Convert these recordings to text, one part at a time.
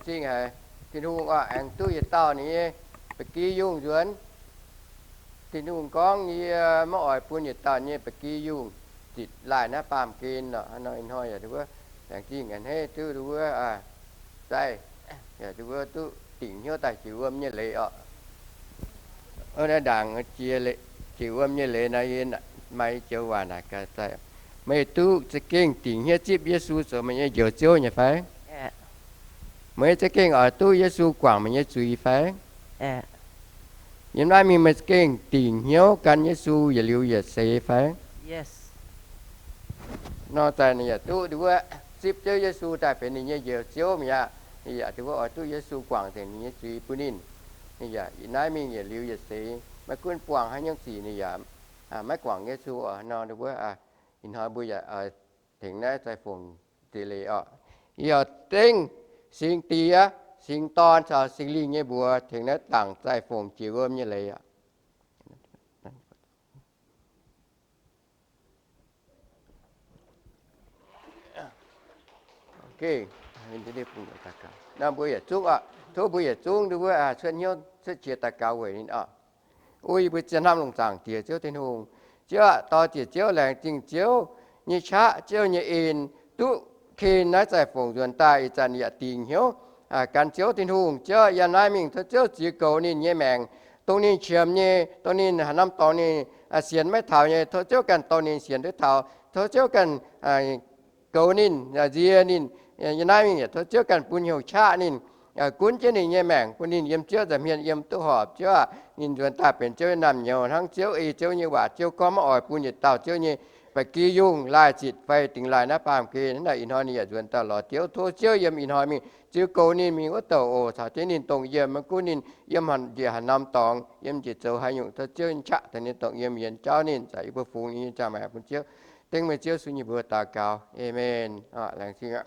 Zingh haic. Tin-Hungh oix aengx duqv yietc dauh ninh nyei ba'gi yungh nzuonx. Tin-Hungh gorngv yie maiv oix bun yietc dauh nyei ba'gi yungh zitc laih naaiv baamh gen oc. Hnoi-hnoi yaac duqv wuov, laengz zingh a'hneiv duqv wuov, zaih, yaac duqv wuov duqv dingc hnyouv daaih jiex wuom nyei leiz oc. Naaiv ndaangc jiex wuom nyei leiz nor, yie maaih joux waac naaic gaax zaih. Meih duqv za'gengh dingc hnyouv zipv Yesu zoux meih nyei Njoux Ziouv nyei fai? Meih za'gengh oix duqv Yesu guangc meih nyei zuiz fai? Yiem naaiv mingh meih za'gengh dingc hnyouv gan Yesu yietc liuz yietc seix fai? Nor zaih ninh yaac duqv nduov zipv Ziouv Yesu daaih benx ninh nyei Njoux Ziouv mi'aqv. Ninh yaac nduov oix duqv Yesu guangc nzengc ninh nyei zuiz bun ninh. Ninh yaac yiem naaiv mingh yietc liuz yietc seix, maiv gunv buangh haaix nyungc sic ninh yaac maiv guangc Yesu oc. Nor nduov, ih hnoi mbuo yaac tengx naaiv zaih fongc ziex leiz oc. Yie oix dengv Singx Diex, Singx Dorn caux Singx Lingh nyei mbuox tengx naaiv ndaangc zaih fongc jiex wuom nyei leiz oc. Nor mbuo yietc zungv oc, tov mbuo yietc zungv nduov cuotv hnyouv cuotv qiex daux gaux weic ninh oc. O yie mbuo zien hnamv longc zaangc Diex Ziouv Tin-Hungh. Ziouv aah, dorh ziec Ziouv, laengz zingh Ziouv nyei qaqv, Ziouv nyei en, duqv ken naaiv zaih fongc nzuonx daaih ih zanc yaac dingc hnyouv gan Ziouv Tin-Hungh. Ziouv yiem naaiv mingh tov Ziouv ziex goux ninh nyei maengc, dongh ninh qiemx nyei, dongh ninh haaix norm dorngx ninh sienx maiv taux nyei, tov Ziouv ganh dorh ninh sienx duqv taux, tov Ziouv ganh goux ninh, nzie ninh. Yiem naaiv mingh yaac tov Ziouv ganh bun hnyouv qaqv ninh, gunv jienv ninh nyei maengc, bun ninh yiem Ziouv nza'hmien yiem duqv horpc. Ziouv aah, ninh nzuonx daaih benx Ziouv nyei naamh nyouz hnangv Ziouv ei Ziouv nyei waac. Ziouv gorngv maiv oix bun yietc dauh Ziouv nyei ba'gi yungh laih zitc fai dingx laih naaiv baamh gen. Naaiv ih hnoi ninh yaac nzuonx daaih lorz Ziouv. Tov Ziouv yiem ih hnoi mingh ziux goux ninh mingh wuov douc oc, caux jienv ninh dongh yiem, maiv gunv ninh yiem njiec haaix norm dorngx, yiem njiec zoux haaix nyungc, tov Ziouv qaqv taux ninh dongh yiem yienx jauv ninh, zaqc yie mbuo fungx ninh nyei ziangh maengc bun Ziouv. Dengv meih Ziouv Yesu nyei mbuox daux gaux, aamen. Laengz zingh aqv.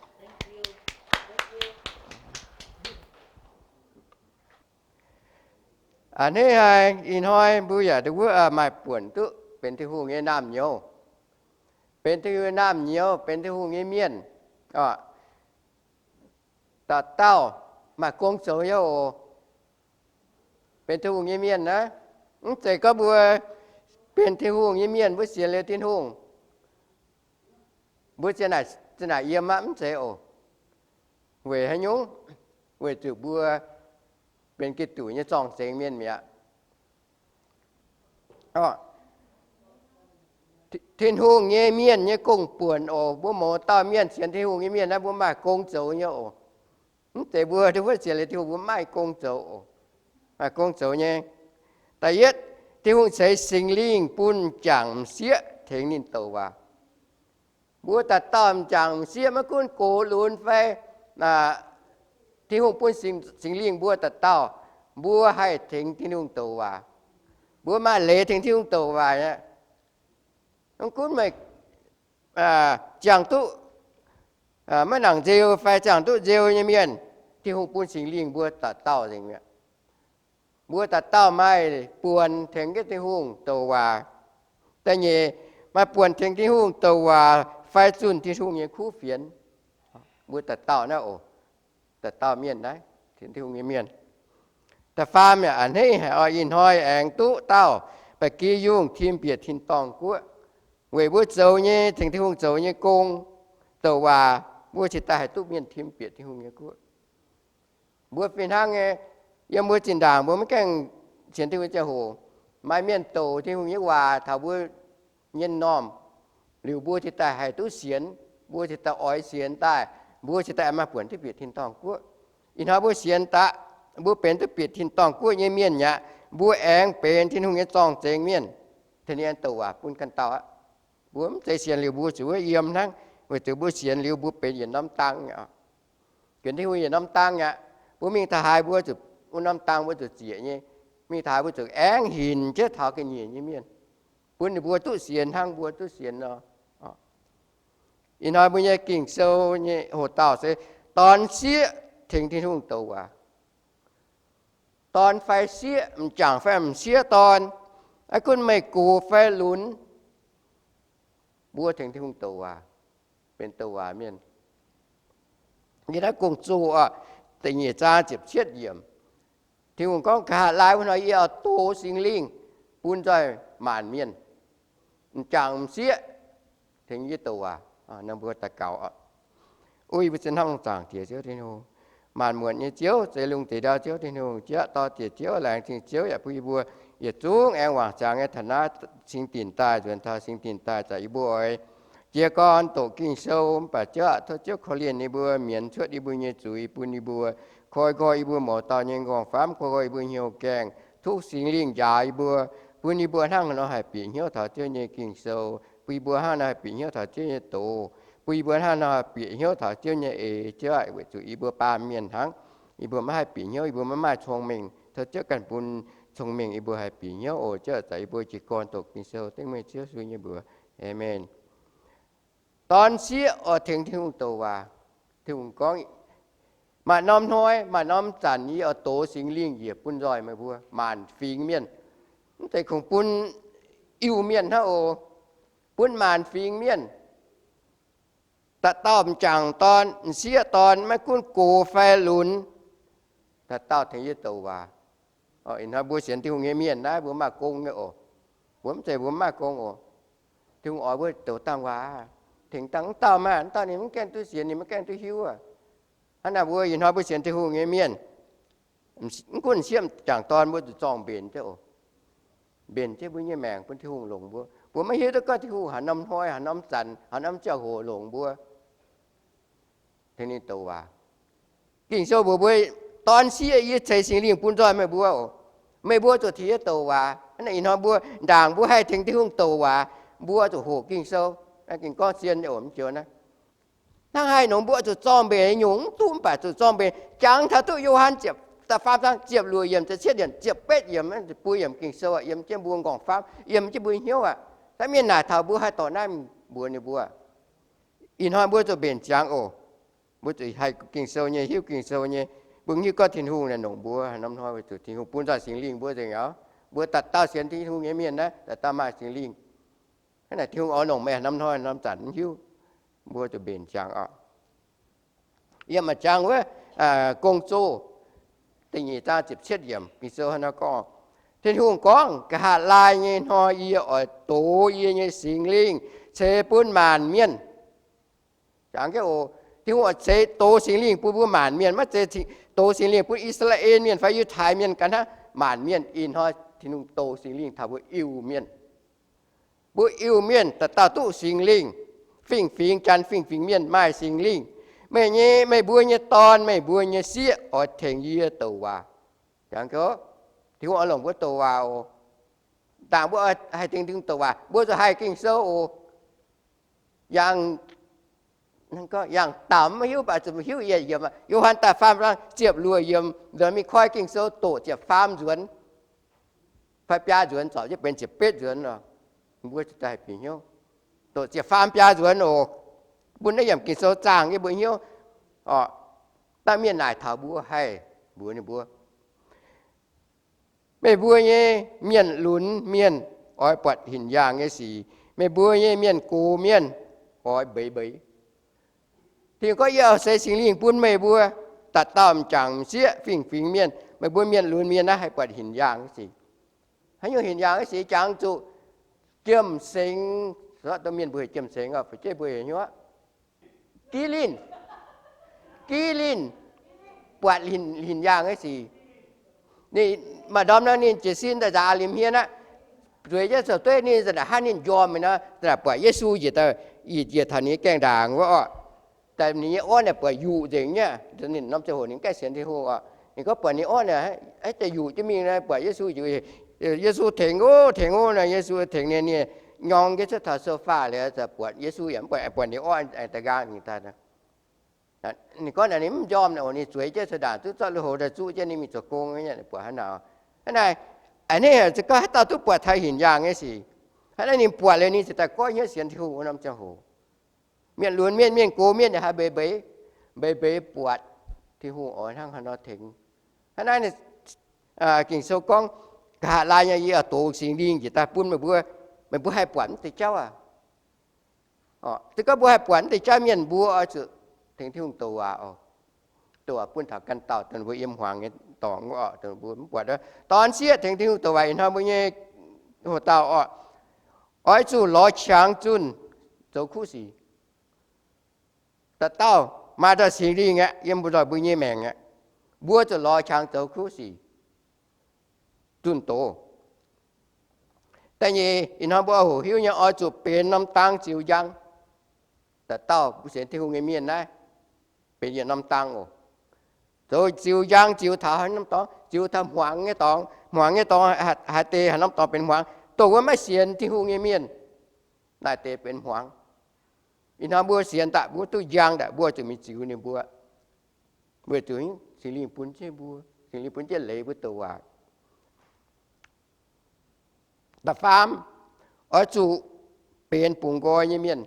A'hneiv haic, ih hnoi mbuo yaac nduov maaih buonc duqv benx Tin-Hungh nyei naamh nyouz, benx Tin-Hungh nyei naamh nyouz, benx Tin-Hungh nyei mienh. Dauh dauh maaih gong zoux nyei oc. Benx Tin-Hungh nyei mienh naaiv, mv zeiz gorngv mbuo benx Tin-Hungh nyei mienh mbuo sienx liuz Tin-Hungh, mbuo za'naaic yiem aqv, mv zeiz oc. Weic haaix nyungc? Weic zuqc mbuo benx Giduc nyei zorng-zengx mienh mi'aqv. Tin-Hungh nyei mienh nyei gong-buonc oc. Mbuo mouz dauh mienh sienx Tin-Hungh nyei mienh naaiv, mbuo maaih gong zoux nyei oc. Mv zeiz mbuo, mbuo sienx liuz Tin-Hungh mbuo maaih gong zoux oc. Maaih gong zoux nyei. Da'yietv, Tin-Hungh ceix Singx Lingh bun m'jangc m'sieqv tengx ninh douc waac. Mbuo dauh dauh m'jangc m'sieqv maiv gunv gox lunx fai, Tin-Hungh bun Singx Lingh mbuo dauh dauh, mbuo haih tengx Tin-Hungh douc waac. Mbuo maaih leiz tengx Tin-Hungh douc waac aqv. Mv gunv meih ziangh duqv maiv nangc nzeu fai ziangh duqv nzeu nyei mienh, Tin-Hungh bun Singx Lingh mbuo dauh dauh nzengc mi'aqv. Mbuo dauh dauh maaih buonc tengx jienv Tin-Hungh douc waac. Da'nyeic, maaih buonc tengx Tin-Hungh douc waac fai zunh Tin-Hungh nyei kuv fienx. Mbuo dauh dauh naaiv oc, dauh dauh mienh naaiv, tengx Tin-Hungh nyei mienh. Da'faam, a'hneiv haic oc, ih hnoi aengx duqv dauh ba'gi yungh tim bieqc tin-dorngh guoqv. Weic mbuo zoux nyei, tengx Tin-Hungh zoux nyei gong, douc waac, mbuo cingx daaih haih duqv mienh tim bieqc Tin-Hungh nyei guoqv. Mbuo fih hnangv nyei, yiem mbuo zinh ndaangc mbuo maiv gaengh sienx Tin-Hungh ziangh hoc, maaih mienh douc Tin-Hungh nyei waac taux mbuo nyei m'normh, liuz mbuo cingx daaih haih duqv sienx, mbuo cingx daaih oix sienx daaih, mbuo cingx daaih maaih buonc duqv bieqc tin-dorngh guoqv. Ih hnoi mbuo sienx daaih, mbuo benx duqv bieqc tin-dorngh guoqv nyei mienh mi'aqv, mbuo aengx benx Tin-Hungh nyei zorng-zengx mienh, tengx ninh aengx douc waac bun ganh dauh aqv. Mbuo mv zeiz sienx liuz mbuo zuqc wuov yiem hnangv, weic zuqc mbuo sienx liuz mbuo benx yietc norm dang aqv. Sienx Tin-Hungh yietc norm dang aqv. Mbuo mingh taux haaix mbuo zuqc, wuov norm dang mbuo zuqc zieqc nyei. Mingh taux haaix mbuo zuqc aengx hinc jienv taux ga'nyiec nyei mienh, bun ninh mbuo duqv sienx hnangv mbuo duqv sienx nor. Ih hnoi mbuo nyei Ging-Sou nyei hoc dauh se dorn sieqv tengx Tin-Hungh douc waac. Dorn fai sieqv, m'jangc fai m'sieqv dorn, maiv gunv meih gox fai lunx, mbuo tengx Tin-Hungh douc waac, benx douc waac mienh. Yie naaiv gong-zoh oc, da'nyeic zaang ziepc cietv yiemc. Tin-Hungh gorngv, Nqa'haav laai wuov nor yie oix dox Singx Lingh bun nzoih maanc mienh, m'jangc m'sieqv, tengx yie douc waac. Nor mbuo daux gaux oc. O yie mbuo zien hnamv lungh zaangc Diex Ziouv Tin-Hungh, maanc muotc nyei Ziouv, zeix lungh zeix ndau Ziouv Tin-Hungh, jiex dorh diec Ziouv, laengz zingh Ziouv yaac bun yie mbuo yietc zungv aengx wangc ziangx nyei taux naaiv singx dinc daaih, nzuonx taux singx dinc daaih, zaqc yie mbuo oix jiez gorn doqc Ging-Sou. Mv baac Ziouv aah, tov Ziouv korv-lienh yie mbuo, mienz cuotv yie mbuo nyei zuiz bun yie mbuo, koi nqoi yie mbuo mouz dauh nyei nqorngv-famv, koi nqoi yie mbuo hnyouv gaengh, tov Singx Lingh njaaux yie mbuo, bun yie mbuo hnangv nor haih bieqc hnyouv taux Ziouv nyei Ging-Sou, bun yie mbuo hnangv nor haih bieqc hnyouv taux Ziouv nyei doz, bun yie mbuo hnangv nor haih bieqc hnyouv taux Ziouv nyei eix. Ziouv aah, weic zuqc yie mbuo baamh mienh hnangv, yie mbuo maiv haih bieqc hnyouv, yie mbuo maiv maaih cong-mengh. Tov Ziouv ganh bun cong-mengh yie mbuo haih bieqc hnyouv oc. Ziouv aah, zaqc yie mbuo jiez gorn doqc Ging-Sou dengv meih Ziouv Yesu nyei mbuox. Aamen. Dorn sieqv oix tengx Tin-Hungh douc waac. Tin-Hungh gorngv, maaih norm hnoi, maaih norm zanc yie oix dox Singx Lingh njiec bun nzoih meih mbuo maanc fingx mienh. Mv zeiz kungx bun Iu-Mienh hnangv oc. Bun maanc fingx mienh. Dauh dauh m'jangc dorn, m'sieqv dorn, maiv gunv gox fai lunx, dauh dauh tengx yie douc waac. Ih hnoi mbuo sienx Tin-Hungh nyei mienh naaiv mbuo maaih gong nyei oc. Mbuo mv zeiz mbuo mv maaih gong oc. Tin-Hungh oix mbuo douc dangh waac, tengx dangh wuov dauh maah, wuov dauh ninh mv gaengh duqv sienx, ninh mv gaengh duqv hiuv aqv. Hnangv naaic mbuo ih hnoi mbuo sienx Tin-Hungh nyei mienh, mv gunv m'sieqv m'jangc dorn mbuo zuqc zorng-mbenc jienv oc. Mbenc jienv mbuo nyei maengc bun Tin-Hungh longc mbuo. Mbuo maiv hiuv duqv gorngv Tin-Hungh haaix norm hnoi, haaix norm zanc, haaix norm ziangh hoc longc mbuo. Tengx ninh douc waac. Ging-Sou mbuox mbuo, dorn sieqv yie ceix Singx Lingh bun nzoih meih mbuo oc. Meih mbuo zuqc tengx yie douc waac. Hnangv naaic ih hnoi mbuo ndaangc mbuo haih tengx Tin-Hungh douc waac, mbuo zuqc hoqc Ging-Sou. Naaiv ging gorngv zien oc, mv joux naaiv. Hnangv haaix nor mbuo zuqc zorng-mbenc nyungc mv duqv, mv baac zuqc zorng-mbenc jangx taux duqv Yo^han ziepc, da'faam zaang ziepc luoqc yiemc, ziepc cietv yiemc, ziepc betv yiemc, buo yiemc Ging-Sou aqv, yiem jienv mbuo nqorngv-famv, yiem jienv mbuo hnyouv aqv. Da'mienh naaic taux mbuo haih dorh naaiv mbuox ninh mbuo. Ih hnoi mbuo zuqc mbenc ziangx oc. Mbuo zuqc haih Ging-Sou nyei, hiuv Ging-Sou nyei. Mbuo hiuv gorngv Tin-Hungh naaic longc mbuo haaix norm hnoi, weic zuqc Tin-Hungh bun nzoih Singx Lingh mbuo nzengc aqv. Mbuo dauh dauh sienx Tin-Hungh nyei mienh naaiv, dauh dauh maaih Singx Lingh. Hnangv naaic Tin-Hungh oix longc meih haaix norm hnoi, haaix norm zanc mv hiuv. Mbuo zuqc mbenc ziangx oc. Yiem maaih jangx wuov, Gong-Zoh da'nyeic zaang ziepc cietv yiemc, Ging-Sou hnangv nor gorngv, Tin-Hungh gorngv, Nqa'haav laai nyei hnoi yie oix dox yie nyei Singx Lingh ceix bun maanc mienh. Jangx jienv oc, Tin-Hungh oix ceix dox Singx Lingh bun mbuo maanc mienh, maiv zeiz dox Singx Lingh bun I^saa^laa^en Mienh fai Yiutai Mienh ganh hnangv. Maanc mienh ih hnoi Tin-Hungh dox Singx Lingh taux mbuo Iu-Mienh. Mbuo Iu-Mienh dauh dauh duqv Singx Lingh. Fingx-fingx Janx, fingx-fingx Mienh maaih Singx Lingh. Meih nyei, meih mbuo nyei dorn, meih mbuo nyei sieqv oix tengx yie douc waac. Jangx jienv, Tin-Hungh oix longc mbuo douc waac oc. Ndaangc mbuo haih tengx Tin-Hungh douc waac, mbuo zuqc haih Ging-Sou oc. Yangh, yangh damc maiv hiuv, baac zuqc hiuv yietc yiemc. Yo^han da'faam zaang ziepc luoqc yiemc, nzuonx mingh koi Ging-Sou doqc ziepc faam nzuonx fai biaa nzuonx, zorpc jienv benx ziepc betv nzuonx oc. Mbuo ziouc daaih bieqc hnyouv. Doqc ziepc faam biaa nzuonx oc. Bun naaiv yiemc Ging-Sou zaangh yie mbuo hnyouv oc. Da'mienh naaic taux mbuo haih mbuox ninh mbuo, meih mbuo nyei mienh lunx mienh oix buatc hinc yaangh nyei sic. Meih mbuo nyei mienh gox mienh oix mbeix mbeix. Tin-Hungh gorngv, yie oix ceix Singx Lingh bun meih mbuo, dauh dauh m'jangc m'sieqv, fingx-fingx mienh. Meih mbuo mienh lunx mienh naaiv haih buatc hinc yaangh nyei sic. Haaix nyungc hinc yaangh nyei sic? Jangx zuqc jiem-sengx. Mienh mbuo heuc jiem-sengx, fu'jueiv mbuo heuc hnyouv, giv linh, giv linh buatc hinc yaangh nyei sic. Ninh maaih ndorm nor ninh jiez sin daaih nzaaux aav limh hmien aqv. Zueiz jienv zoux dueiv, ninh za'naaic hnangv ninh njormh mingh nor, za'naaic buatc Yesu njiec, njiec taux ninh nyei gaengh ndaangc wuov oc. Daaih ninh nyei orv naaic buatc yuqc nzengc nyei. Ninh norm ziangh hoc ninh mv gaengh sienx Tin-Hungh oc. Ninh gorngv buatc ninh orv naaic, daaih yuqc jienv mingh nor, buatc Yesu, Yesu tengx ov, tengx ov nor, Yesu tengx ninh, ninh nyorng jienv cuotv taux sofa liuz, buatc Yesu yaac mv buatc, buatc ninh orv da'nqaang ninh daaih. Ninh gorngv naaic ninh mv njormh naaic, ninh zueiz jienv cuotv ndaangc, duqv zorqv lui-houx daaih zuqv jienv ninh mingh zoux gong nyei, buatc hnangv naaic. Hnangv naaic, a'hneiv haic za'gengh haaix dauh duqv buatc taux hinc yaangh nyei sic. Hnangv naaiv ninh buatc liuz ninh ziouc daaih goiv hnyouv sienx Tin-Hungh wuov norm ziangh hoc. Mienh lunx mienh, mienh gox mienh yaac haih mbeix mbeix, mbeix mbeix buatc Tin-Hungh oix hnangv haaix nor tengx. Hnangv naaiv, Ging-Sou gorngv, nqa'haav laai nyei yie oix dox Singx Lingh njiec daaih bun meih mbuo, meih mbuo haih buatc mv deix jauv aqv. Za'gengh mbuo haih buatc mv deix jauv mienh, mbuo oix zuqc tengx Tin-Hungh douc waac oc. doqc bun taux ganh dauh dongh mbuo yiem hmuangx nyei dorngx oc, dongh mbuo mv buatc. Dorn sieqv tengx Tin-Hungh doqc waac ih hnoi mbuo nyei hoc dauh oc, oix zuqc lorz qangx zunh zoux kuv sic. Dauh dauh maaih dauh Singx Lingh aqv, yiem mbuo nzoih mbuo nyei maengc aqv. Mbuo zuqc lorz qangx zoux kuv sic zunh doz. Da'nyeic, ih hnoi mbuo hoqc hiuv nyei, oix zuqc benx norm dang ziux njang. Dauh dauh mbuo sienx Tin-Hungh nyei mienh naaiv benx yietc norm dang oc. Zoux ziux njang, ziux taux haaix norm dorngx, ziux taux hmuangx nyei dorngx. Hmuangx nyei dorngx, haaix deix haaix norm dorngx benx hmuangx, dongh wuov maiv sienx Tin-Hungh nyei mienh naaic deix benx hmuangx. Ih hnoi mbuo sienx daaih mbuo duqv njang daaih, mbuo zuqc mingh ziux ninh mbuo. Weic zuqc Singx Lingh bun jienv mbuo, Singx Lingh bun jienv leiz mbuo douc waac. Da'faam, oix zuqc benx bungx nqoi nyei mienh.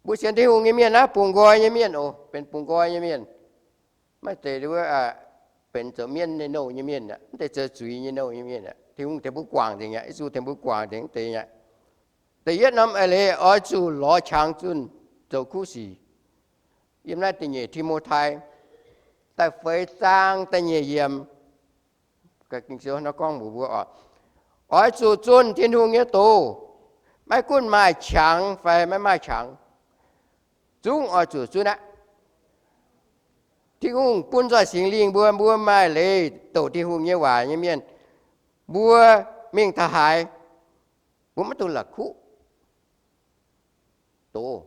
Mbuo sienx Tin-Hungh nyei mienh naaiv bungx nqoi nyei mienh oc, benx bungx nqoi nyei mienh. Maiv zeiz wuov benx zoux mienv nyei nouh nyei mienh, mv zeiz zoux zuiz nyei nouh nyei mienh. Tin-Hungh tengx mbuo guangc nzengc aqv, Yesu tengx mbuo guangc nzengc deix aqv. Da'yietv norm eix leiz oix zuqc lorz qangx zunh zoux kuv sic. Yiem naaiv da'nyeic Ti^mo^tai da'feix zaang da'nyeic yiemc, Ging-Sou nor gorngv mbuox mbuo oc, oix zuqc zunh Tin-Hungh nyei doz, maiv gunv maaih qangx fai maiv maaih qangx, zungv oix zuqc zunh aqv. Tin-Hungh bun nzoih Singx Lingh mbuo, mbuo maaih leiz douc Tin-Hungh nyei waac nyei mienh, mbuo mingh taux haaix, mbuo maiv dungx la'kuqv doz.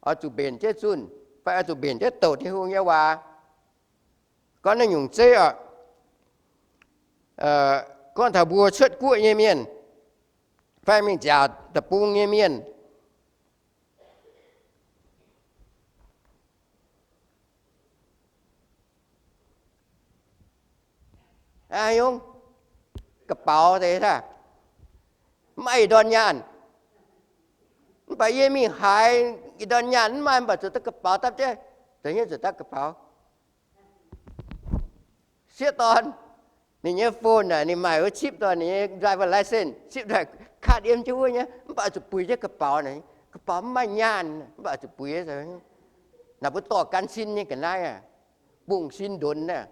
Oix zuqc mbenc jienv zunh, fai oix zuqc mbenc jienv douc Tin-Hungh nyei waac. Gorngv naaiv nyungc zeiv oc, gorngv taux mbuo cuotv guoqv nyei mienh, fai mingh nziaauc deic-bung nyei mienh, aa, yungz, ga'baux deix daaih, mv maaih ih ndorn nyaanh. Mv baac yie mingh haaix, ih ndorn nyaanh mv maaih, mv baac zuqc daaih ga'baux dapv jienv, zuqc hiuv zuqc dapv ga'baux. Sieqv dorn, ninh nyei phone naaic, ninh maaih wuov chip dorh ninh nyei driver license, chip daaih kaatv yiem jienv wuov nyei, mv baac zuqc buix jienv ga'baux naaic. Ga'baux mv maaih nyaanh, mv baac zuqc buix. Naaic mbuo dorh gan sin nyei ga'naaiv aac, mbungh sin ndonx aac,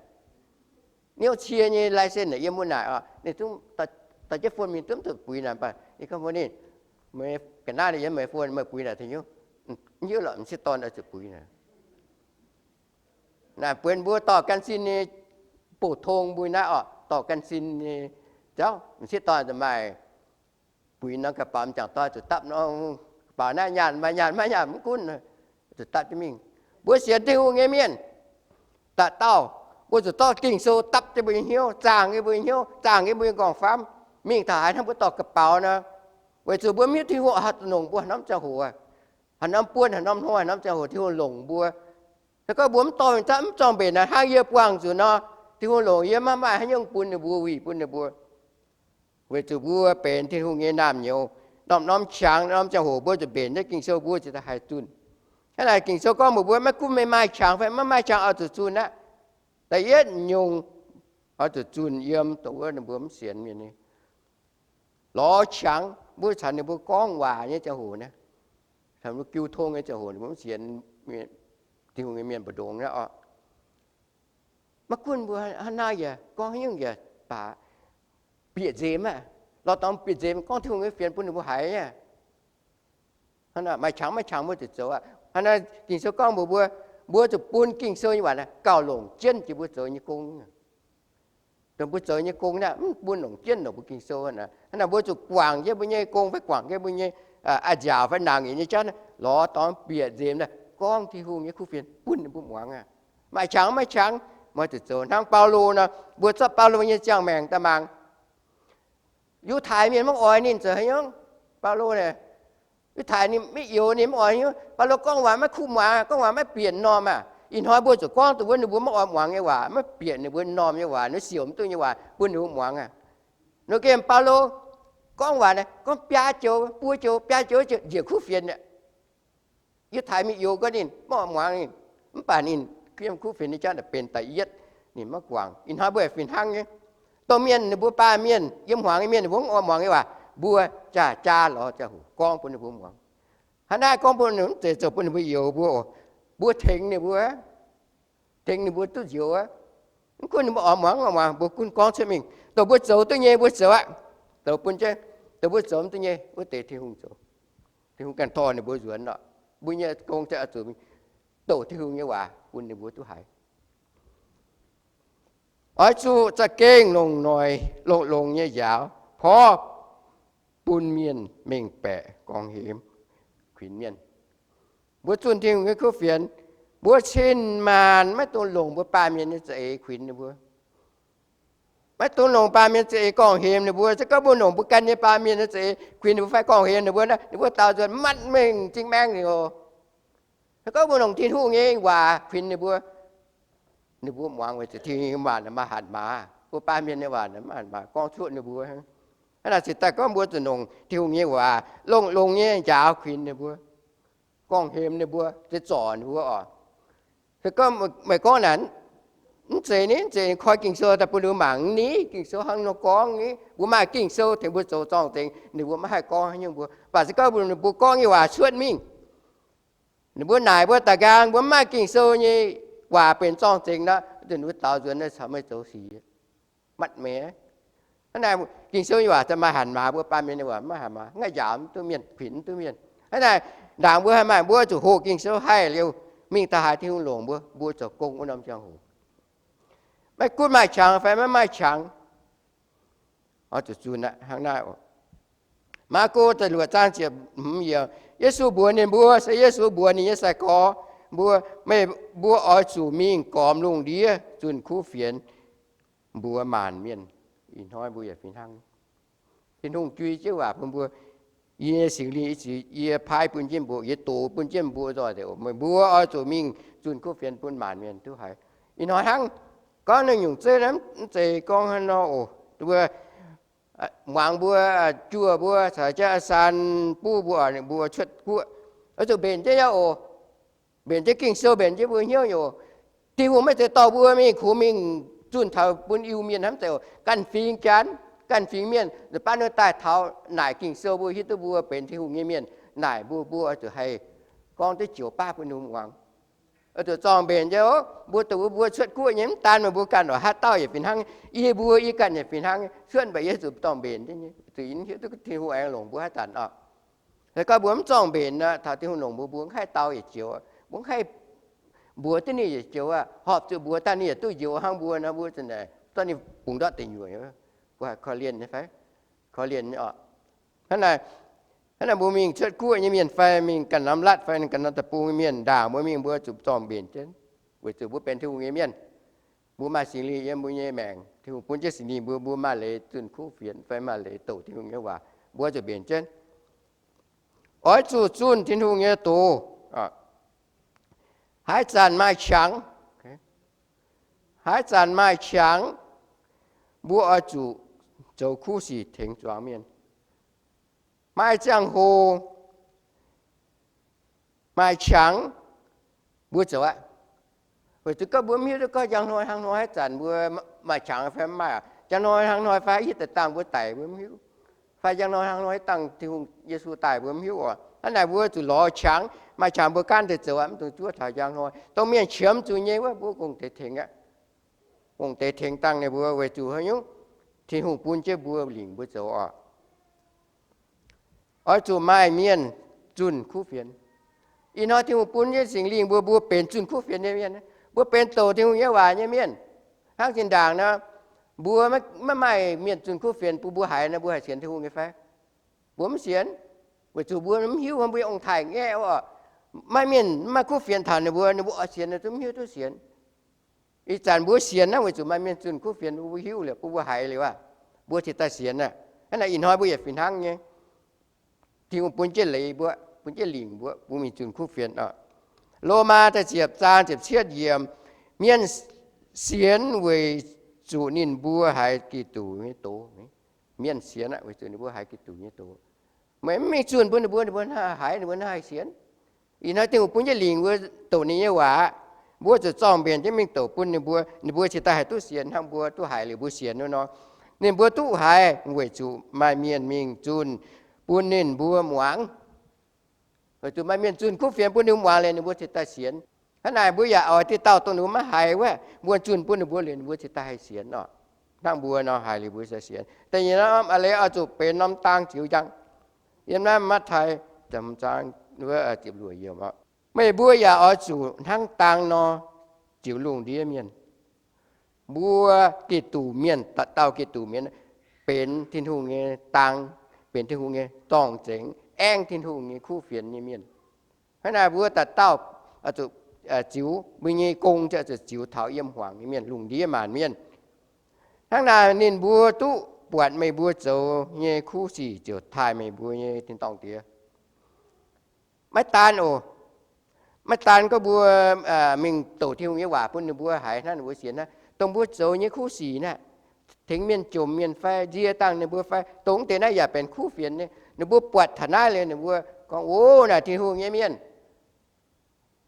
niouv cie nyei license naaic yiem wuov naaic oc. Ninh zungv dorh jienv phone mingh zungv zuqc buix naaic. Mv baac ninh gorngv mbuox ninh, meih ga'naaiv naaic yiem meih phone, meih buix naaic tengx hiuv. Hiuv lorqc, m'sieqv dorn oix zuqc buix naaic. Naaic benx mbuo dorh gan sin nyei bouc tong mbuo naaiv oc, dorh gan sin nyei zauv. M'sieqv dorn maaih buix norm ga'baux m'jangc dorn zuqc dapv norm ga'baux naaiv, nyaanh maaih nyaanh, maiv nyaanh mv gunv, zuqc dapv jienv mingh. Mbuo sienx Tin-Hungh nyei mienh dauh dauh, mbuo zuqc zorqv Ging-Sou dapv jienv mbuo nyei hnyouv, zaangh jienv mbuo nyei hnyouv, zaangh jienv mbuo nyei nqorngv-famv, mingh taux haaix hnangv mbuo dorh ga'baux nor. Weic zuqc mbuo mv hiuv Tin-Hungh oix longc mbuo haaix norm ziangh hoc, haaix norm buonc, haaix norm hnoi, haaix norm ziangh hoc Tin-Hungh longc mbuo. Se gorngv mbuo mv dorh mingh dapv, mv zorng-mbenc naaic, hnangv yie buangh zuqc nor, Tin-Hungh longc yie maiv maaih haaix nyungc bun ninh mbuo, wuic bun ninh mbuo. Weic zuqc mbuo benx Tin-Hungh nyei naamh nyouz, norm-norm qangx, norm ziangh hoc mbuo zuqc mbenc jienv Ging-Sou, mbuo ziouc haih zunh. Hnangv naaic Ging-Sou gorngv mbuox mbuo, maiv gunv meih maaih qangx fai maiv maaih qangx, oix zuqc zunh aqv. Da'yietv nyungc, oix zuqc zunh yiem dongh wuov ninh mbuo mv sienx mienh nyei lorz qangx, mbuo caux ninh mbuo gorngv waac nyei ziangh hoc naaiv, caux mbuo jiu tong nyei ziangh hoc, ninh mbuo mv sienx Tin-Hungh nyei mienh mbu'ndongx naaiv oc. Maiv gunv mbuo hnangv naaiv yaac gorngv haaix nyungc yaac baac, bieqc nzemx aqv. Lorz dorngx bieqc nzemx gorngv Tin-Hungh nyei fienx bun ninh mbuo haiz aqv. Maaih qangx maiv qangx mbuo zuqc zoux aqv. Hnangv naaiv Ging-Sou gorngv mbuox mbuo, mbuo zuqc bun Ging-Sou nyei waac naaiv gauh longc jienv jiex mbuo zoux nyei gong. Dongh mbuo zoux nyei gong naaiv mv bun longc jienv longc mbuo Ging-Sou. Hnangv naaiv mbuo zuqc guangc jienv mbuo nyei gong fai guangc jienv mbuo nyei a'nziaauc fai nangc nyei jauv naaiv, lorz dorngx bieqc nzemx naaiv gorngv Tin-Hungh nyei kuv fienx bun ninh mbuo muangx aqv. Maaih qangx maiv qangx, mbuo zuqc zoux. Hnangv Baulo nor, mbuo zorqv Baulo nyei ziangh maengc daaih mangc. Yiutai mienh maiv oix ninh zoux haaix nyungc. Baulo naaic, Yiutai ninh maiv youx, ninh mv oix haaix nyungc. Baulo gorngv waac maiv kuv muangx, gorngv waac maiv bieqc m'normh aqv. Ih hnoi mbuo zuqc gorngv dongh wuov ninh mbuo maiv oix muangx nyei waac, maiv bieqc ninh mbuo m'normh nyei waac, ninh siouc mv duqv nyei waac, bun ninh mbuo muangx aqv. Nor gengh Baulo gorngv waac naaic, gorngv biaa joux, buo joux, biaa joux njiec kuv fienx aqv. Yiutai mienh youx gorngv ninh maiv oix muangx ninh, mv baac ninh yiem kuv fienx nyei jauv naaic benx da'yietv, ninh maiv guangc. Ih hnoi mbuo fih hnangv nyei. Domh mienh ninh mbuo baamh mienh, yiem hmuangx nyei mienh ninh mbuo mv oix muangx nyei waac, mbuo jaa jaa lorz ziangh hoc gorngv bun ninh mbuo muangx. Hnangv naaiv gorngv bun ninh mv zeiz zoux bun ninh mbuo youx mbuo oc. Mbuo tengx ninh mbuo, tengx ninh mbuo duqv njoux aqv. Mv gunv ninh mbuo oix muangx oix muangx, mbuo gunv gorngv cuotv mingh. Dongh mbuo zoux duqv nyei mbuo zoux aqv. Zoux bun jienv, dongh mbuo zoux mv duqv nyei wuov deix Tin-Hungh zoux. Tin-Hungh ganh dorh ninh mbuo nzuonx lorqc. Mbuo nyei gong se oix zuqc mingh doqc Tin-Hungh nyei waac bun ninh mbuo duqv haiz. Oix zuqc za'gengh longc noic longx-longx nyei njaaux porv bun mienh mengh baeqc gorngv hemx kuinx mienh. Mbuo zunh Tin-Hungh nyei kuv fienx, mbuo cin maanc maiv dungx longc mbuo baamh mienh nyei za'eix kuinx ninh mbuo. Maiv dungx longc baamh mienh za'eix gorngv hemx ninh mbuo. Se gorngv mbuo longc mbuo ganh nyei baamh mienh nyei za'eix kuinx ninh mbuo fai gorngv hemx ninh mbuo naaic, ninh mbuo daaux nzuonx matv mengh zingh maengh liuz. Se gorngv mbuo longc Tin-Hungh nyei waac kuinx ninh mbuo, ninh mbuo muangx weic zuqc Tin-Hungh nyei waac maaih hatc maaz, mbuo baamh mienh nyei waac maaih hatc maaz gorngv cuotv ninh mbuo. Hnangv naaic cingx daaih gorngv mbuo zuqc longc Tin-Hungh nyei waac longx-longx nyei njaaux kuinx ninh mbuo, gorngv hemx ninh mbuo, se zorc ninh mbuo oc. Se gorngv meih gorngv naaic, mv zeiz ni, mv zeiz koi Ging-Sou daaih bun ninh mbuo mangc ni, Ging-Sou hnangv nor gorngv ni, mbuo maaih Ging-Sou tengx mbuo zoux zorng-zengx, ninh mbuo maiv haih gorngv haaix nyungc mbuo. Mv baac se gorngv mbuo, mbuo gorngv nyei waac cuotv mingh, ninh mbuo naaic mbuo da'nqaang mbuo mv maaih Ging-Sou nyei waac benx zorng-zengx nor, ninh mbuo daaux nzuonx naaic caux meih zoux sic, matv meih. Hnangv naaic Ging-Sou nyei waac maaih hatc maaz, mbuo baamh mienh nyei waac maiv hatc maaz, ngaih njaaux mv duqv mienh, kuinx mv duqv mienh. Hnangv naaic ndaangc mbuo haih maaih, mbuo zuqc hoqc Ging-Sou haih liuz mingh da'haaix Tin-Hungh longc mbuo, mbuo zoux gong wuov norm ziangh hoc. Maiv gunv maaih qangx fai maiv maaih qangx, oix zuqc zunh aqv. Hnangv naaiv oc. Maako da'luoqc zaang ziepc hmz yiemc, Yesu mbuox ninh mbuo, se Yesu mbuox ninh nyei sai-gorx mbuo, meih mbuo oix zuqc mingh gormx lungh ndiev zunh kuv fienx mbuox maanc mienh. Ih hnoi mbuo yaac fih hnangv. Tin-Hungh jui jienv waac bun mbuo, yie nyei Singx Lingh, yie paaiv bun jienv mbuo, yie dox bun jienv mbuo nzoih deix oc. Meih mbuo oix zuqc mingh zunh kuv fienx bun maanc mienh duqv haiz. Ih hnoi hnangv gorngv naaiv nyungc zeiv, mv zeiz gorngv hnangv nor oc. Mbuo muangx mbuo, juoh mbuo, caux jienv saan buv mbuo, mbuo cuotv guoqv, oix zuqc mbenc jienv yaac oc. Mbenc jienv Ging-Sou, mbenc jienv mbuo hnyouv nyei oc. Tin-Hungh maiv zeiz dorh mbuo mingh kungx mingh zunh taux bun Iu-Mienh hnangv. Mv zeiz oc. Ganh fingx Janx, ganh fingx mienh, baav ninh daaih taux naaic Ging-Sou, mbuo hiuv duqv mbuo benx Tin-Hungh nyei mienh, naaic mbuo, mbuo oix zuqc haih gorngv duqv joux baav bun ninh muangx. Oix zuqc zorng-mbenc jienv oc. Mbuo dongh mbuo cuotv guoqv nyei, mv daan meih mbuo ganh oc, haaix dauh yaac fih hnangv. Yie mbuo, yie ganh yaac fih hnangv. Cuotv mv baac yie zuqc zorng-mbenc jienv nyei, zuqc hiuv duqv Tin-Hungh aengx longc mbuo haaix zanc oc. Se gorngv mbuo mv zorng-mbenc nor, taux Tin-Hungh longc mbuo, mbuo mv haih dau yietc joux, mbuo mv haih mbuox duqv ninh yietc joux aqv. Horpc zuqc mbuox daaih ninh yaac duqv njoux hnangv mbuo nor, mbuo zanc naaic zorqv ninh bungx ndortv deic nyuoqc, mbuo haih korv-lienh nyei fai? Korv-lienh nyei oc. Hnangv naaic, hnangv naaic mbuo mingh cuotv guoqv nyei mienh fai mingh ganh norm latv fai ganh norm deic-bung nyei mienh, ndaangc mbuo mingh mbuo zuqc zorng-mbenc jienv, weic zuqc mbuo benx Tin-Hungh nyei mienh. Mbuo maaih Singx Lingh yiem mbuo nyei maengc. Tin-Hungh bun jienv Singx Lingh mbuo, mbuo maaih leiz zunh kuv fienx fai maaih leiz doqc Tin-Hungh nyei waac, mbuo zuqc mbenc jienv. Oix zuqc zunh Tin-Hungh nyei doz. Haaix zanc maaih qangx, haaix zanc maaih qangx, mbuo oix zuqc zoux kuv sic tengx zuangx mienh. Maaih ziangh hoc maaih qangx, mbuo zoux aqv. Weic zuqc gorngv mbuo mv hiuv duqv gorngv njang hnoi hnangv hnoi haaix zanc mbuo maaih qangx fai mv maaih aqv. Njang hnoi hnangv hnoi fai haaix deix dangh mbuo daic mbuo mv hiuv, fai njang hnoi hnangv hnoi dangh Tin-Hungh Yesu daaih mbuo mv hiuv oc. Hnangv naaic mbuo zuqc lorz qangx, maaih qangx mbuo gaanv deix zoux aqv, mv dungx zuov taux njang hnoi. Dongh mienh qiemx zuqc nyei wuov, mbuo gong deix tengx aqv. Gong deix tengx dangh ninh mbuo weic zuqc haaix nyungc? Tin-Hungh bun jienv mbuo lingc mbuo zoux oc. Oix zuqc maaih mienh zunh kuv fienx. Ih hnoi Tin-Hungh bun jienv Singx Lingh mbuo, mbuo benx zunh kuv fienx nyei mienh. Mbuo benx douc Tin-Hungh nyei waac nyei mienh. Hnangv zinh ndaangc nor, mbuo maiv maaih mienh zunh kuv fienx bun mbuo haiz nor, mbuo haih sienx Tin-Hungh nyei fai? Mbuo mv sienx, weic zuqc mbuo mv hiuv, mbuo ong-taaix ngaeqv oc. Maaih mienh mv maaih kuv fienx taux ninh mbuo, ninh mbuo oix sienx ninh zungv mv hiuv duqv sienx. Ih zanc mbuo sienx naaiv weic zuqc maaih mienh zunh kuv fienx bun mbuo hiuv liuz, bun mbuo haiz liuz aqv, mbuo cingx daaih sienx aqv. Hnangv naaic ih hnoi mbuo yaac fih hnangv nyei. Tin-Hungh bun jienv leiz mbuo, bun jienv lingc mbuo, mbuo mingh zunh kuv fienx oc. Lomaa da'ziepc zaang ziepc cietv yiemc, mienh sienx weic zuqc ninh mbuo haiz Giduc nyei doz. Mienh sienx aqv, weic zuqc ninh mbuo haiz Giduc nyei doz. Meih mv mingh zunh bun ninh mbuo, ninh mbuo haiz, ninh mbuo haiz sienx. Ih hnoi Tin-Hungh bun jienv lingc mbuo doqc ninh nyei waac aqv. Mbuo zuqc zorng-mbenc jienv mingh doqc bun ninh mbuo, ninh mbuo cingx daaih haih duqv sienx hnangv mbuo duqv haiz liuz mbuo sienx wuov nor. Ninh mbuo duqv haiz weic zuqc maaih mienh mingh zunh bun ninh mbuo muangx. Weic zuqc maaih mienh zunh kuv fienx bun ninh mbuo muangx liuz, ninh mbuo cingx daaih sienx. Hnangv naaic mbuo yaac oix diqv dauh dongh ninh mbuo maiv haiz wuov, mbuo zunh bun ninh mbuo liuz, ninh mbuo cingx daaih haih sienx oc. Hnangv mbuo nor haiz liuz mbuo cingx sienx. Da'nyeic norm a'leiz oix zuqc benx norm dang ziux njang. Yiem naaiv Matv^taai ziepc luoqc yiemc, meih mbuo yaac oix zuqc hnangv dang nor ziux lungh ndiev mienh. Mbuo Giduc mienh, dauh dauh Giduc mienh benx Tin-Hungh nyei dang, benx Tin-Hungh nyei zorng-zengx, aengv Tin-Hungh nyei kuv fienx nyei mienh. Hnangv naaic mbuo dauh dauh zuqc ziux mbuo nyei gong, ziouc zuqc ziux taux yiem hmuangx nyei mienh, lungh ndiev maanc mienh. Hnangv naaic ninh mbuo duqv buatc meih mbuo zoux nyei kuv sic ziouc taaih meih mbuo nyei tin-dorngh diex. Maiv daan oc. Maiv daan gorngv mbuo mingh douc Tin-Hungh nyei waac bun ninh mbuo haiz hnangv, ninh mbuo sienx hnangv, dongh mbuo zoux nyei kuv sic naaiv, tengx mienh jomc mienh fai nzie dangh ninh mbuo fai, dongh deix naaiv yaac benx kuv fienx nyei. Ninh mbuo buatc taux naaiv liuz ninh mbuo gorngv, O, naaic Tin-Hungh nyei mienh.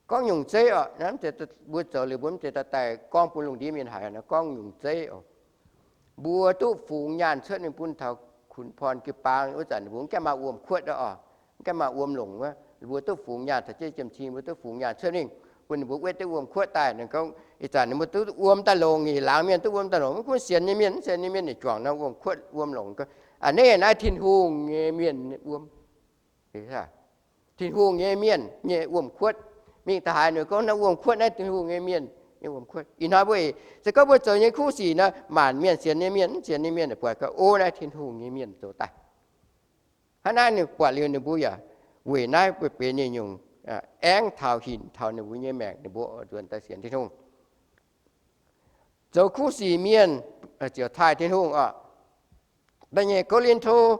Gorngv nyungc zeiv oc. Mbuo zoux liuz mbuo mv zeiz daaih gorngv bun lungh ndiev mienh haiz, gorngv nyungc zeiv oc. Mbuo duqv fungx nyaanh cuotv mingh bun taux Kun Porn jiu-baang wuov zanc, ninh mbuo mv gaengh maaih wuom-kuotv oc, mv gaengh maaih wuom longc wuov. Mbuo duqv fungx nyaanh taux jienv jiem-cing, mbuo duqv fungx nyaanh cuotv mingh bun ninh mbuo wetv duqv wuom-kuotv daaih. Ninh gorngv ih zanc ninh mbuo duqv wuom daaih longc, nyeic laangz mienh duqv wuom daaih longc, mv gunv sienx nyei mienh, mv sienx nyei mienh, ninh juangc naaiv wuom-kuotv wuom longc. A'neiv naaiv Tin-Hungh nyei mienh wuom. Tin-Hungh nyei mienh nyei wuom-kuotv. Mingh da'haaix ninh gorngv naaiv wuom-kuotv naaiv Tin-Hungh nyei mienh nyei wuom-kuotv. Ih hnoi mbuo se gorngv mbuo zoux nyei kuv sic nor, maanc mienh, sienx nyei mienh, mv sienx nyei mienh buatc gorngv, O, naaiv Tin-Hungh nyei mienh zoux daaih. Hnangv naaiv ninh buatc liuz ninh mbuo yaac weic naaiv mbuo benx nyei nyungc aengv taux hinc taux ninh mbuo nyei maengc, ninh mbuo oix nzuonx daaih sienx Tin-Hungh. Zoux kuv sic mienh ziouc taaih Tin-Hungh oc. Da'nyeic Ko^lin^to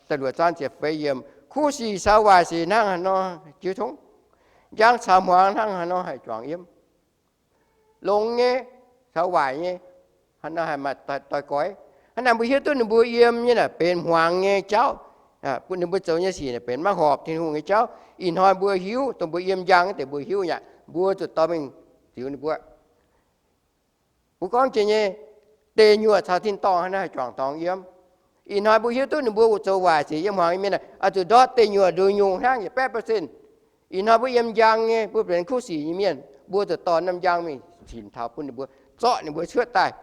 da'luoqc zaang ziepc feix yiemc, kuv sic caux waaic sic hnangv haaix nor jiu tongv, njang caux hmuangx hnangv haaix nor haih juangc yiem. Longx nyei caux waaic nyei hnangv haaix nor haih maaih doix-goix. Hnangv naaic mbuo hiuv duqv ninh mbuo yiem nyei naaic benx hmuangx nyei jauv. Ninh mbuo zoux nyei sic naaic benx maiv horpc Tin-Hungh nyei jauv. Ih hnoi mbuo hiuv, dongh mbuo yiem njang deix mbuo hiuv nyei aqv, mbuo zuqc dorh mingh ziux ninh mbuo. Mbuo gorngv jiex nyei, deic nyuoqc caux tin-dorngh hnangv naaiv haih juangc dorngx yiem. Ih hnoi mbuo hiuv duqv ninh mbuo zoux waaic sic yiem hmuangx nyei mienh, oix zuqc ndortv deic nyuoqc nduqc nyungc hnangv, yietc baeqv percent. Ih hnoi mbuo yiem njang nyei, mbuo benx kuv sic nyei mienh, mbuo zuqc dorh norm njang mingh tinc taux bun ninh mbuo, zorqv ninh mbuo cuotv daaih,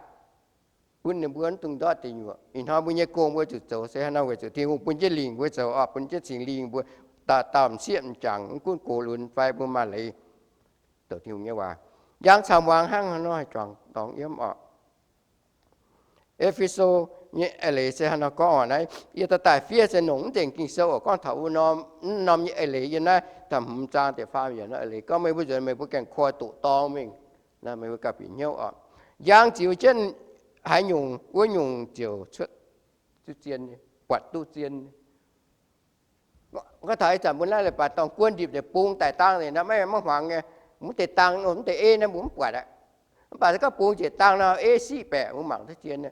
bun ninh mbuo mv dungx ndortv deic nyuoqc. Ih hnoi mbuo nyei gong mbuo zuqc zoux se hnangv naaiv weic zuqc Tin-Hungh bun jienv lingc mbuo zoux oc, bun jienv Singx Lingh mbuo dauh dauh m'sieqv m'jangc, mv gunv gox lunx fai mbuo maaih leiz douc Tin-Hungh nyei waac. Njang caux hmuangx hnangv haaix nor haih juangc dorngx yiem oc. E^fe^so nyei eix leiz se hnangv nor gorngv oc. Naaiv yie daaih daaih fiev se nongc mv nzengc Ging-Sou oc, gorngv taux wuov norm, mv norm nyei eix leiz yiem naaiv da'hmz zaang da'faam yiemc naaiv eix leiz gorngv meih mbuo nzuonx meih mbuo gaengh koi doqc dorng mingh, meih mbuo gauh bieqc hnyouv oc. Njang ziux jienv haaix nyungc, wuov nyungc ziouc cuotv duqv zien, buatc duqv zien. Gorngv taux ih zanc mbuo naaiv leiz-baaix dorngh guon ndipc deix bung daic dang nor, maiv, maiv hmuangx nyei, mv deix dang, mv deix ei naaiv mbuo mv buatc aqv. Mv baac se gorngv bung njiec dang nor, ei siqv baeqc mbuo mangc duqv zien.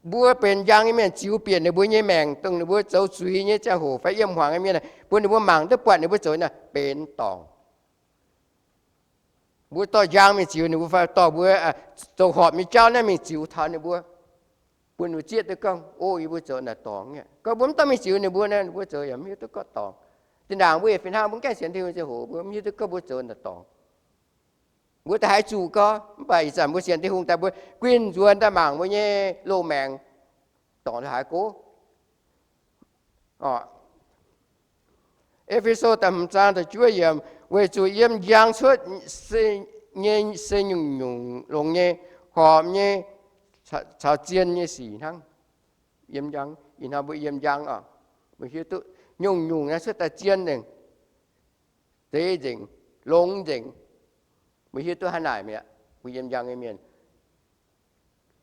Mbuo benx njang nyei mienh ziux bieqc ninh mbuo nyei maengc, dongh ninh mbuo zoux zuiz nyei ziangh hoc fai yiem hmuangx nyei mienh, bun ninh mbuo mangc duqv buatc ninh mbuo zoux naaic benx dorngc. Mbuo dorh njang mingh ziux ninh mbuo fai dorh mbuo zoux horpc nyei jauv naaiv mingh ziux taux ninh mbuo, bun ninh mbuo zieqv duqv gorngv, O, yie mbuo zoux naaic dorngc nyei. Gorngv mbuo mv dorh mingh ziux ninh mbuo naaic, ninh mbuo zoux yaac mv hiuv duqv gorngv dorngc. Zinh ndaangc mbuo yietc fih hnangv mbuo gaengh sienx Tin-Hungh ziangh hoc mbuo mv hiuv duqv gorngv mbuo zoux naaic dorngc. Mbuo daaih haih zuqc gorx, mv baac ih zanc mbuo sienx Tin-Hungh daaih mbuo guinh nzuonx daaih mangc mbuo nyei loz-maengc dorngc haaix go. E^fe^so da'hmz zaang da'juov yiemc, weic zuqc yiem njang cuotv nyei se nyungc-nyungc longx nyei, horpc nyei, caux zien nyei sic hnangv. Yiem njang, ih hnoi mbuo yiem njang oc, mbuo hiuv duqv nyungc-nyungc naaiv cuotv daaih zien nzengc, zeiz nzengc, longx nzengc. Mbuo hiuv duqv hnangv naaic mi'aqv. Mbuo yiem njang nyei mienh,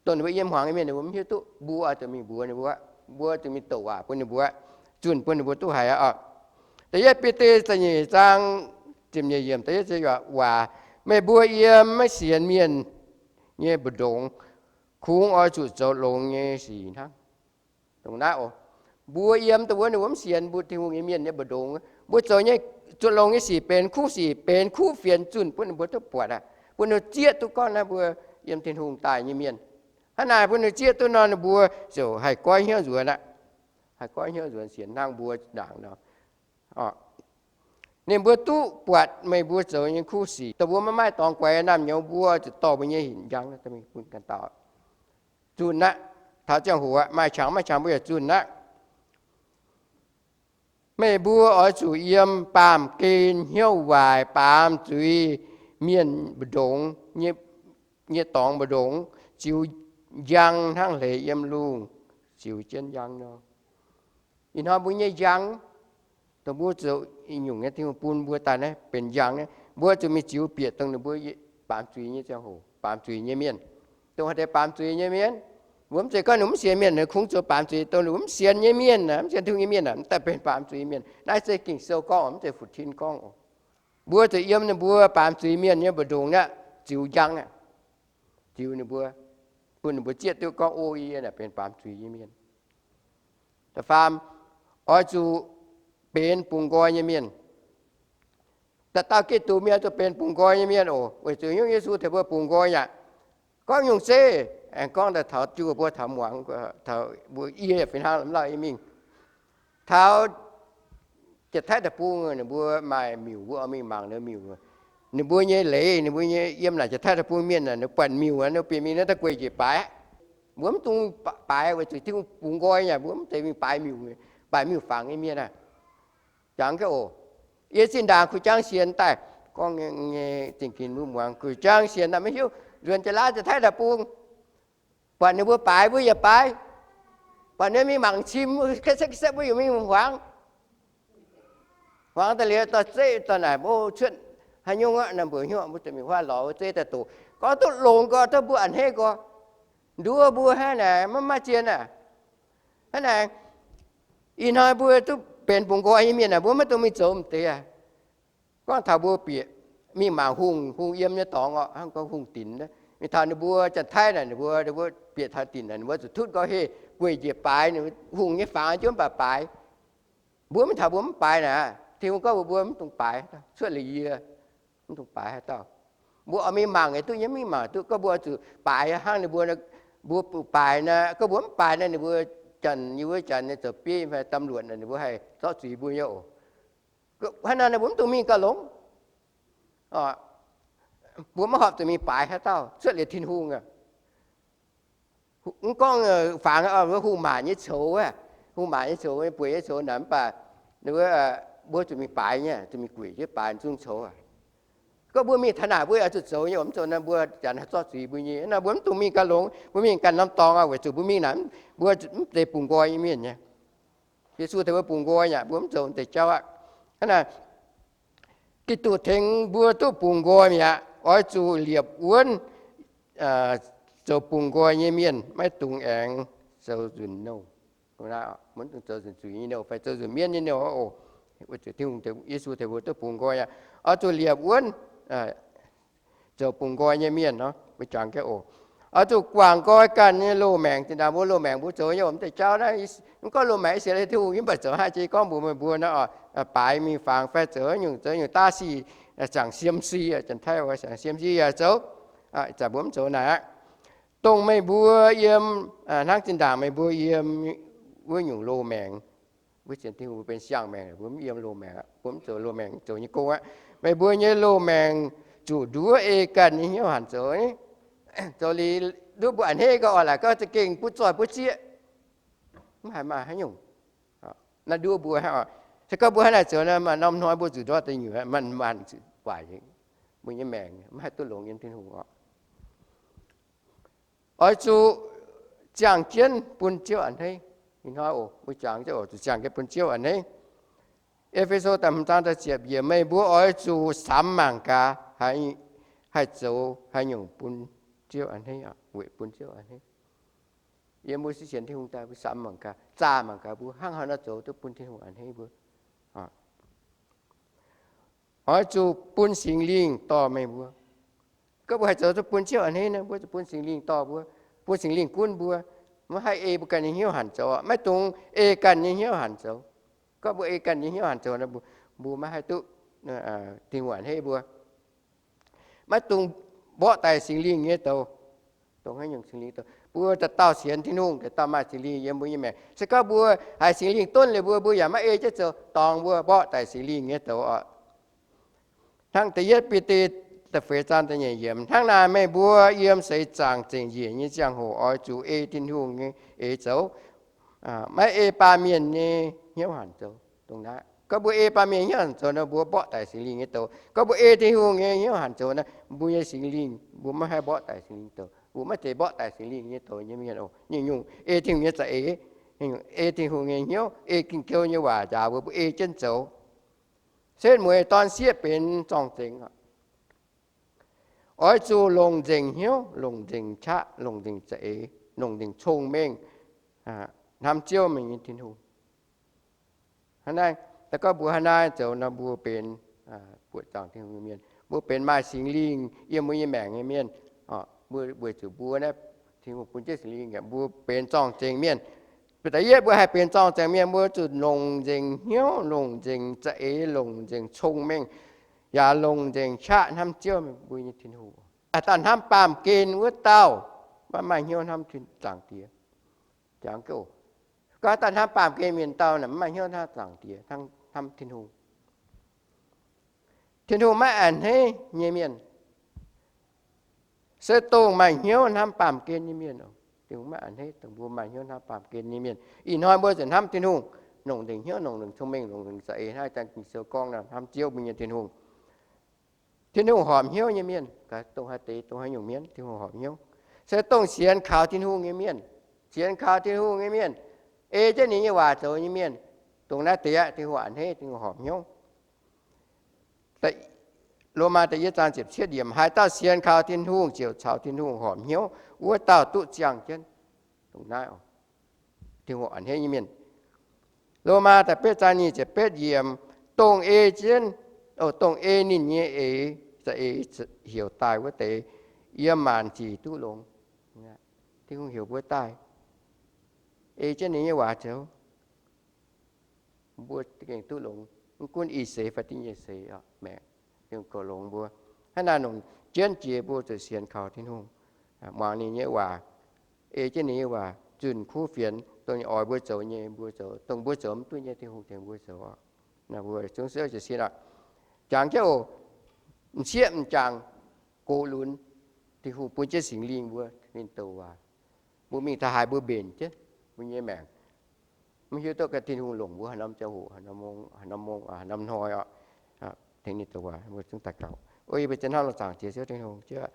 dongh ninh mbuo yiem hmuangx nyei mienh, ninh mbuo mv hiuv duqv. Mbuo oix zuqc mingh mbuox ninh mbuo, mbuo zuqc mingh douc waac bun ninh mbuo, zunh bun ninh mbuo duqv haiz oc. Da'yietv Bide da'nyeic zaang ziepc nyeic yiemc, da'yietv waac, meih mbuo yiem maiv sienx mienh nyei mbu'ndongx, kungx oix zuqc zoux longx nyei sic hnangv. Dongh naaiv oc, mbuo yiem dongh wuov ninh mbuo mv sienx mbuo Tin-Hungh nyei mienh nyei mbu'ndongx, mbuo zoux nyei zuqc longx nyei sic benx kuv sic, benx kuv fienx zunh bun ninh mbuo duqv buatc aqv, bun ninh zieqv duqv gorngv naaiv mbuo yiem Tin-Hungh daaih nyei mienh. Hnangv naaic bun ninh zieqv duqv nor, ninh mbuo ziouc haih goiv hnyouv nzuonx aqv. Haih goiv hnyouv nzuonx sienx hnangv mbuo ndaangc nor. Ninh mbuo duqv buatc meih mbuo zoux nyei kuv sic, dongh mbuo maiv maaih dorngx guaix naamh nyouz, mbuo zuqc dorh mbuo nyei hinc njang bun ganh dauh. Zunh aqv. Taux ziangh hoc aqv, maaih qangx maiv qangx mbuo yaac zunh aqv. Meih mbuo oix zuqc yiem baamh gen hnyouv waaic baamz zuiz mienh mbu'ndongx nyei dorngx mbu'ndongx ziux njang hnangv hleix yiem lungh ziux jienv njang nor. Ih hnoi mbuo nyei njang, dongh mbuo zoux nyungc nyei, Tin-Hungh bun mbuo daaih naaiv benx njang, mbuo zuqc mingh ziux bieqc dongh ninh mbuo baamz zuiz nyei ziangh hoc, baamz zuiz nyei mienh. Dongh haaix deix baamz zuiz nyei mienh? Mbuo mv zeiz gorngv ninh mv sienx mienh, ninh kungx zoux baamz zuiz. Dongh ninh mv sienx nyei mienh, mv sienx Tin-Hungh nyei mienh, mv daaih benx baamz zuiz mienh. Naaiv se Ging-Sou gorngv, mv zeiz Fu-Tin gorngv. Mbuo zuqc yiem ninh mbuo baamz zuiz mienh nyei mbu'ndongx aqv, ziux njang aqv, ziux ninh mbuo, bun ninh mbuo zieqv duqv gorngv, o, yie naaic benx baamz zuiz nyei mienh. Da'faam, oix zuqc benx bungx nqoi nyei mienh. Dauh dauh Giduc mienh zuqc benx bungx nqoi nyei mienh oc. Weic zuqc nyungc Yesu tengx mbuo bungx nqoi aqv. Gorngv nyungc zeiv, aengx gorngv daaih taux juoh mbuo taux muangx, taux mbuo yie fih hnangv lamh lauh yie mingh. Taux Janx-Taiv deic-bung, ninh mbuo maaih miuc, mbuo oix mingh mangc ninh miuc. Ninh mbuo nyei leiz, ninh mbuo nyei yiem naaic Janx-Taiv deic-bung mienh, ninh buatc miuc, ninh bieqc mingh naaiv daaih gueic njiec baaix. Mbuo mv dungx baaix weic zuqc Tin-Hungh bungx nqoi nyei, mbuo mv zeiz mingh baaix miuc, baaix miuc fangx nyei mienh aqv. Jangx jienv oc. Yie zinh ndaangc kuh jangv sienx daaih, gorngv nyei zingh ginx mbuo muangx, kuh jangv sienx daaih maiv hiuv, nzuonx jaax-laauv Janx-Taiv deic-bung, buatc ninh mbuo baaix mbuo yaac baaix. Buatc ninh mingh mangc cim, setv setv mbuo yaac mingh huangx. Huangx daaih liuz dorh zeiv dorh naaic, o, cuotv haaix nyungc aqv, naaiv mbuo hnyouv mbuo zuqc mingh huaav lorz zeiv daaih doqc. Gorngv duqv longx gorx, duqv mbuo a'hneiv gorx, nduov mbuo hnangv naaic, maiv maaih zien aqv. Hnangv naaic, ih hnoi mbuo duqv benx bungx nqoi nyei mienh aac, mbuo maiv dungx mingh zoux m'deix aqv. Gorngv taux mbuo bieqc mingh mangc hungh, hungh yiem nyei dorngx orqc, hnangv gorngv hungh dinc, mingh taux ninh mbuo Janx-Taiv naaic, ninh mbuo, ninh mbuo bieqc taux dinc naaic, ninh mbuo zuqc tutv nqoi heh gueic njiec baaix, ninh hungh nyei fangx jienv mv baac baaix. Mbuo mingh taux mbuo mv baaix naaic, Tin-Hungh gorngv mbuox mbuo mv dungx baaix, cuotv liuz yie, mv dungx baaix haaix dauh. Mbuo oix mingh mangc yaac duqv, yie mv mingh mangc duqv. Gorngv mbuo oix zuqc baaix hnangv ninh mbuo, mbuo baaix naaic, gorngv mbuo mv baaix naaic, ninh mbuo Janx, yie mbuo Janx nyei zoux bieiv fai ตำรวจ naaic, ninh mbuo haih zorqv zuiz mbuo nyei oc. Hnangv naaic, ninh mbuo mv dungx mingh gauh longx. Mbuo maiv horpc zuqc mingh baaix haaix dauh, cuotv liuz Tin-Hungh aqv. Mv gorngv fangx, hungh maanc nyei coux aqv, hungh maanc nyei coux, bueix nyei coux naaic, mv baac ninh mbuo, mbuo zuqc mingh baaix nyei, zuqc mingh gueic jienv baaix zungv coux aqv. Gorngv mbuo mingh taux naaic mbuo yaac zuqc zoux nyei, mv zoux naaic mbuo Janx haih zorqv zuiz mbuo nyei. Naaic mbuo mv dungx mingh gauh longx, mbuo mingh ganh norm dorngx aqv, weic zuqc mbuo mingh naaic, mbuo mv zeiz bungx nqoi nyei mienh nyei. Yesu tengx mbuo bungx nqoi aqv, mbuo mv zoux deix jauv aqv. Hnangv naaic, Giduc tengx mbuo duqv bungx nqoi mi'aqv, oix zuqc liepc wuonv zoux bungx nqoi nyei mienh, maiv dungx aengx zoux nzunc nouh. Maiv dungx zoux nzunc zuiz nyei nouh fai zoux nzunc mienv nyei nouh oc. Weic zuqc Tin-Hungh, Yesu tengx mbuo duqv bungx nqoi aqv, oix zuqc liepc wuonv zoux bungx nqoi nyei mienh nor, mbuo jangx jienv oc. Oix zuqc guangc nqoi ganh nyei loz-maengc. Zinh ndaangc mbuo loz-maengc mbuo zoux nyei mv deix jauv naaiv, mv gorngv loz-maengc I^saa^laa^en Tin-Hungh yie mv baac zoux haaix jiex gorngv mbuox meih mbuo nor, baaix mingh fangx fai zoux nyungc, zoux nyungc daav sic, zaangc siem si, Janx-Taiv wuov zaangc siem si yaac zoux. Ih zanc mbuo mv zoux naaic aqv. Dongh meih mbuo yiem, hnangv zinh ndaangc meih mbuo yiem wuov nyungc loz-maengc, mbuo sienx Tin-Hungh mbuo benx siang-maengc, mbuo mv yiem loz-maengc aqv, mbuo mv zoux loz-maengc zoux nyei gong aqv. Meih mbuo nyei loz-maengc zuqc nduov ei ganh nyei hnyouv hanc zoux. Zoux liuz nduov mbuo a'hneiv gau oc, laaix gau za'gengh butv zoih butv zieqv, mv haiz maaih haaix nyungc naaiv nduov mbuo hnangv oc. Se gorngv mbuo hnangv naaic zoux naaic, maaih norm hnoi mbuo zuqc ndortv deic nyuoqc, manc-manc zuqc waaic, mbuo nyei maengc mv haih duqv longx yiem Tin-Hungh oc. Oix zuqc ziangh jienv bun Ziouv a'hneiv. Ih hnoi oc, mbuo jangx jienv oc, zuqc ziangh jienv bun Ziouv a'hneiv. E^fe^so da'hmz zaang da'ziepc yiemc, meih mbuo oix zuqc samx mangc gaax, haih zoux haaix nyungc bun Ziouv a'hneiv, weic bun Ziouv a'hneiv. Yiem mbuo sienx Tin-Hungh daaih, mbuo samx mangc gaax, zaah mangc gaax, mbuo hnangv haaix nor zoux duqv bun Tin-Hungh a'hneiv mbuo. Oix zuqc bun Singx Lingh dorh meih mbuo. Gorngv mbuo haih zoux duqv bun Ziouv a'hneiv nor, mbuo zuqc bun Singx Lingh dorh mbuo, bun Singx Lingh gunv mbuo. Maiv haih ei mbuo ganh nyei hnyouv hanc zoux, maiv dungx ei ganh nyei hnyouv hanc zoux. Gorngv mbuo ei ganh nyei hnyouv hanc zoux nor, mbuo maiv haih duqv Tin-Hungh a'hneiv mbuo. Maiv dungx mborqv daic Singx Lingh nyei douz. Dongh haaix nyungc Singx Lingh douz? Mbuo dauh dauh sienx Tin-Hungh, dauh dauh maaih Singx Lingh yiem mbuo nyei maengc. Se gorngv mbuo haiz Singx Lingh dunv liuz mbuo, mbuo yaac maiv ei jienv zoux, dorngx mbuo mborqv daic Singx Lingh nyei douz oc. Hnangv da'yietv Bide da'feix zaang da'nyeic yiemc, hnangv naaic meih mbuo yiem seix zaangc zengc njiec nyei ziangh hoc oix zuqc ei Tin-Hungh nyei eix zoux, maiv ei baamh mienh nyei hnyouv hanc zoux. Dongh naaiv, gorngv mbuo ei baamh mienh hnyouv hanc zoux nor, mbuo mborqv daic Singx Lingh nyei douz. Gorngv mbuo ei Tin-Hungh nyei hnyouv hanc zoux nor, mbuo nyei Singx Lingh, mbuo maiv haih mborqv daic Singx Lingh douz. Mbuo maiv zeiz mborqv daic Singx Lingh nyei douz nyei mienh oc. Nyungc-nyungc ei Tin-Hungh nyei za'eix, ei Tin-Hungh nyei hnyouv, ei Ging-Sou nyei waac njaaux mbuo, mbuo ei jienv zoux. Setv mueiz dorn sieqv benx zorng-zengx. Oix zuqc longc nzengc hnyouv, longc nzengc qaqv, longc nzengc za'eix, longc nzengc cong-mengh hnamv Ziouv, meih nyei Tin-Hungh. Hnangv naaiv, gorngv mbuo hnangv naaiv zoux nor, mbuo benx buoqc zaangc Tin-Hungh nyei mienh, mbuo benx maaih Singx Lingh yiem mbuo nyei maengc nyei mienh. Weic zuqc mbuo naaiv, Tin-Hungh bun jienv Singx Lingh, mbuo benx zorng-zengx mienh. Da'yietv mbuo haih benx zorng-zengx mienh, mbuo zuqc longc nzengc hnyouv, longc nzengc za'eix, longc nzengc cong-mengh, yaac longc nzengc qaqv hnamv Ziouv, mbuo nyei Tin-Hungh. Haaix dauh hnamv baamh gen wuov dauh, maiv maaih hnyouv hnamv Zaangc Diex. Jangx, gorngv haaix dauh hnamv baamh gen mienh dauh, maiv maaih hnyouv hnamv Zaangc Diex, hnamv Tin-Hungh. Tin-Hungh maiv a'hneiv nyei mienh. Se dongh maaih hnyouv hnamv baamh gen nyei mienh, Tin-Hungh maiv a'hneiv dongh mbuo maaih hnyouv hnamv baamh gen nyei mienh. Ih hnoi mbuo zuqc hnamv Tin-Hungh, longc nzengc hnyouv, longc nzengc cong-mengh, longc nzengc za'eix, hnangv Ging-Sou gorngv nor, hnamv Ziouv, mbuo nyei Tin-Hungh. Tin-Hungh horpc hnyouv nyei mienh, dongh haaix deix, dongh haaix nyungc mienh, Tin-Hungh horpc hnyouv. Se dongh sienx kaux Tin-Hungh nyei mienh, sienx kaux Tin-Hungh nyei mienh, ei jienv ninh nyei waac zoux nyei mienh, dongh naaiv deix aqv, Tin-Hungh a'hneiv, Tin-Hungh horpc hnyouv. Lomaa da'yietv zaang ziepc cietv yiemc, haaix dauh sienx kaux Tin-Hungh ziouc caux Tin-Hungh horpc hnyouv, wuov dauh duqv ziangh jienv. Dongh naaiv, Tin-Hungh a'hneiv nyei mienh. Lomaa da'betv zaang nyic ziepc betv yiemc, dongh ei jienv, dongh ei ninh nyei eix, za'eix heuc daaih wuov deix, yiem maanc zic duqv longx. Tin-Hungh heuc mbuo daaih, ei jienv ninh nyei waac zoux, mbuo gengh duqv longx. Mv gunv ih seix fai da'nyeic seix maengc, Tin-Hungh goux longx mbuo. Hnangv naaiv nor, jienv jiex mbuo zuqc sienx kaux Tin-Hungh, muangx ninh nyei waac, ei jienv ninh nyei waac, zunh kuv fienx, dongh ninh oix mbuo zoux nyei mbuo zoux, dongh mbuo zoux mv duqv nyei Tin-Hungh tengx mbuo zoux. Mbuo zungv siouv jiez sin aqv. Jangx jienv oc, m'sieqv m'jangc gox lunx, Tin-Hungh bun jienv Singx Lingh mbuo ninh douc waac. Mbuo mingh taux haaix mbuo mbenc jienv mbuo nyei maengc. Mv hiuv duqv ganh Tin-Hungh longc mbuo haaix norm ziangh hoc, haaix norm mong, haaix norm hnoi oc, tengx ninh douc waac mbuo zungv daux gaux. O yie mbuo zien hnamv lungh zaangc Diex Ziouv Tin-Hungh, Ziouv,